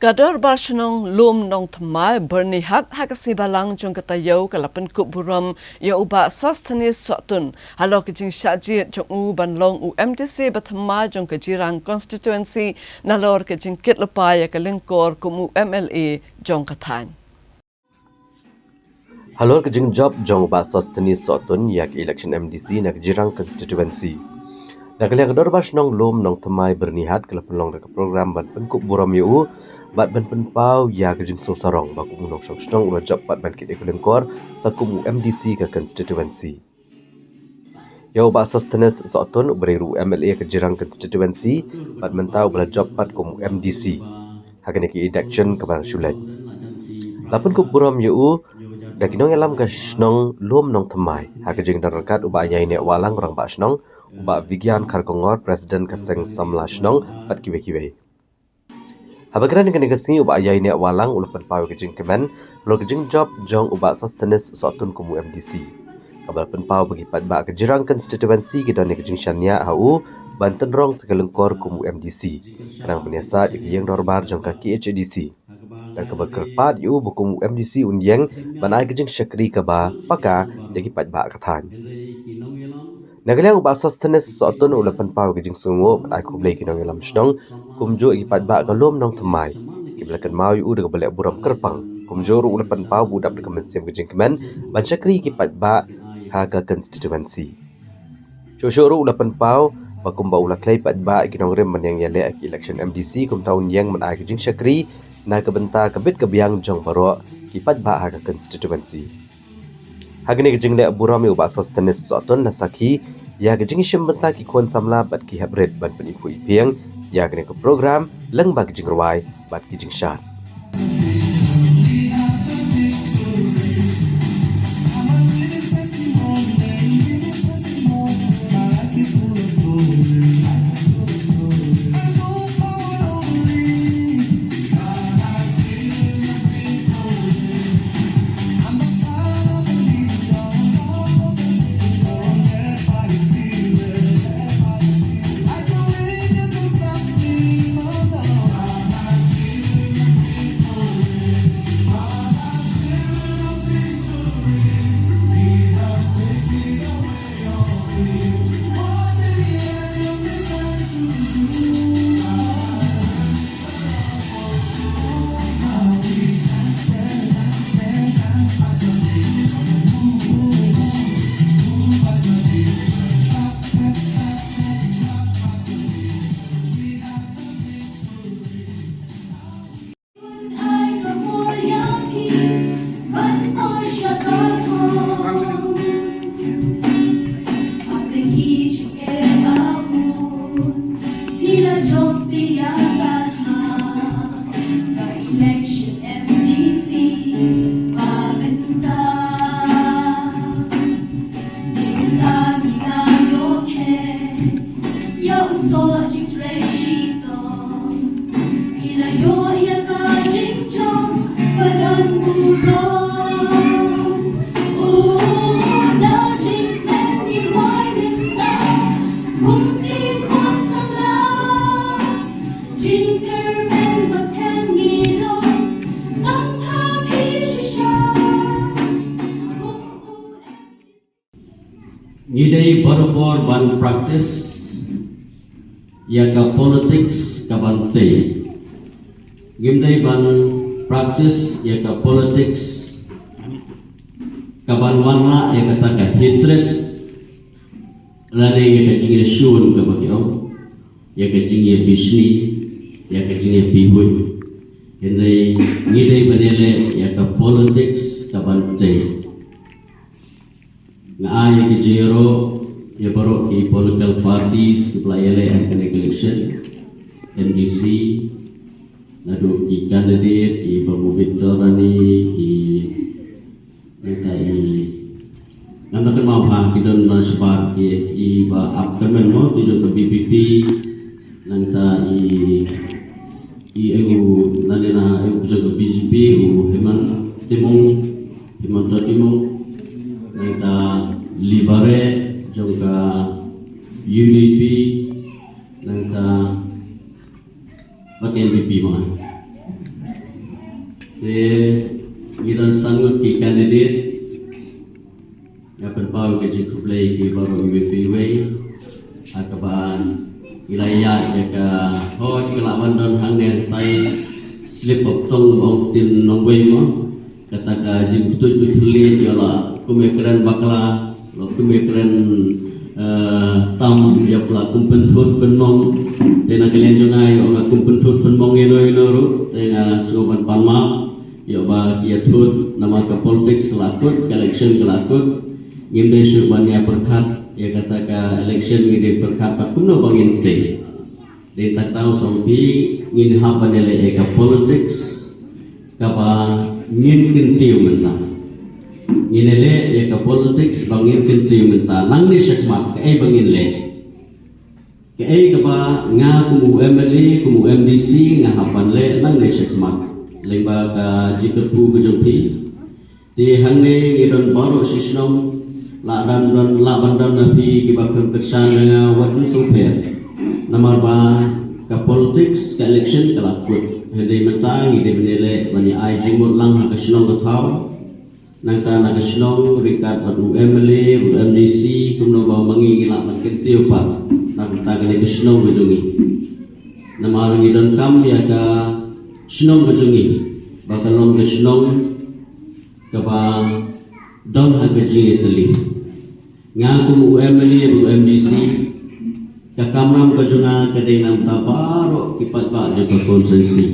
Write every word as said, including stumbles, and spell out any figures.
Ka Dorbar Shnong Lum Nongthymmai Byrnihat ha ka sngi Balang jong ka taïew ka la pynkup burom ïa u Bah Sosthenes Sohtun halor ka jingshah jied jong u ban long u M D C ba thymmai jong ka Jirang Constituency nalor ka jingkit lypa ïa ka lyngkor kum u M L A jong ka thaiñ. Halor ka jingjop jong u Bah Sosthenes Sohtun ïa ka election M D C na ka Jirang Constituency, na ka liang ka Dorbar Shnong Lum Nongthymmai Byrnihat ka la pynlong da ka program ban pynkup burom ïa u bad ban pynpaw ïa ka jingsngewsarong ba kum u nongshong shnong u la jop pat ban kit ïa ka lyngkor sa kum u M D C ka constituency. Ïa u Bah Sosthenes Sohtun uba dei ruh u M L A ka Jirang Constituency bad mynta uba la jop pat kum u M D C ha kane ka election kaba dang shu leit, la pynkup burom ïa u da ki nongïalam ka shnong Lum Nongthymmai ha ka jingdon ryngkat u Bah Ïaineh Wahlang, Rangbah Shnong, u Bah Vigyan Kharkongor, President ka Seng Samla Shnong bad kiwei kiwei. Haba kren ha kane ka sngi u Bah Ïaineh Wahlang u la pynpaw ïa ka jingkmen halor ka jingjop jong u Bah Sosthenes Sohtun kum u M D C, kaba la pynpaw ba ki paidbah ka Jirang Constituency ki don ïa ka jingshaniah ha u ban tynrong sa ka lyngkor kum u M D C, khnang ban ïasaid ïa ka ïing dorbar jong ka K H A D C. Da kaba kyrpad ïa u ba kum u M D C un ïeng ban ai ka jingshakri kaba paka ïa ki paidbah ka thaiñ. Na ka liang u Bah Sosthenes Sohtun u la pynpaw ïa ka jingsngewnguh bad ai khublei ïa ki nongïalam shnong kumjuh ïa ki paidbah ka Lum Nongthymmai kiba la kynmaw ïa u da kaba leh burom kyrpang. Kumjuh ruh u la pynpaw ba u dap da ka mynsiem ka jingkmen ban shakri ïa ki paidbah ha ka constituency. Shuh shuh ruh u la pynpaw ba kumba u la khlei paidbah ïa ki nongrim ban ïeng ïaleh ha ka election M D C, kumta un ïeng ban ai ka jingshakri na ka bynta ka bit ka biang jong baroh ki paidbah ha ka constituency. Ha kane ka jingleh burom ïa u Bah Sosthenes Sohtun la sakhi ïa ka jingïashim bynta ki khun samla bad ki heprit ban pyni phuh ïa phi ïa kane ka program lyngba ki jingrwai bad ki jingshad. Ngi dei barabor ban practice ïa ka politics kaban tei. Ngim dei ban practice ïa ka politics kaban wanrah ïa kata ka hatred lane ïa ka jingïashun kaba ki ong, ïa ka jingïabishni, ïa ka jingïabihuid. Hynrei ngi dei ban ïaleh ïa ka politics kaban tei. Nga ai ka jingïaroh ïa baroh ki political parties kiba la ïaleh ha kane ka election M D C, naduh ki candidate, ki ba mubit tyrani, ki nangta i, ngam da kynmaw bha, ki don ma shabar ki, i ba ap kyrmen mo, ki jong ka V P P, nangta i, i u nane na i u jong ka B J P, u Hemant Timung, Himanta Timung, nangta Libare jong ka U D P, nangta bad N P P ma. Candidate, nga pynpaw ka jingkhublei ki baroh iwei pa iwei. Ha kaba ngi la ïaid ïa ka hoi ka la wan don hangne tai slip of tongue ba ong ktien nongwei mo. Kata ka jingpyntuid pynthylliej ïa la kum ïa kren bakla, la kum ïa kren eh, tam ïa la kum pynthut pynmong. Te na ka liang jong nga ïa nga kum pynthut pynmong ïa no ïa no ruh te nga sngewbha ban pan map. Ïa ba ki ïa thut namar ka politics la kut, ka election ka la kut. Ngim dei shuh ban ïa pyrkhat ïa kata ka election, ngi dei pyrkhat ba kumno ba ngin tei. Dei kata u song phi ngin hap ban ïaleh ïa ka politics kaba ngin kyntiew mynta. Ngin ïaleh ïa ka politics ba ngin kyntiew mynta. Nangne shakhmat kaei ba ngin leh. Kaei kaba nga kum u M L A, kum u M D C, nga hap ban leh nangne shakhmat. Lyngba ka jingkyrkhu ka jong phi. Te hangne ngi don baroh shi shnong, la dang don, la ban don na phi kiba khlem kyrshan na nga wat ju sngewpher. Namar ba ka politics, ka election ka la kut. Hynrei mynta ngi dei ban ïaleh ban ïa ai jingmut lang ha ka shnong ka thaw. Nangta na ka shnong ryngkat bad u M L A, u M D C, kumno ba ma ngi ngi lah ban kyntiew pat na ka bynta kane ka shnong ka jong ngi. Namar ngi donkam ïa ka shnong ka jong ngi ba kan long ka shnong kaba don ha ka jingïatylli. Nga kum u M L A bad u M D C, ka kamram ka jong nga ka dei na bynta baroh ki paidbah jong ka constituency.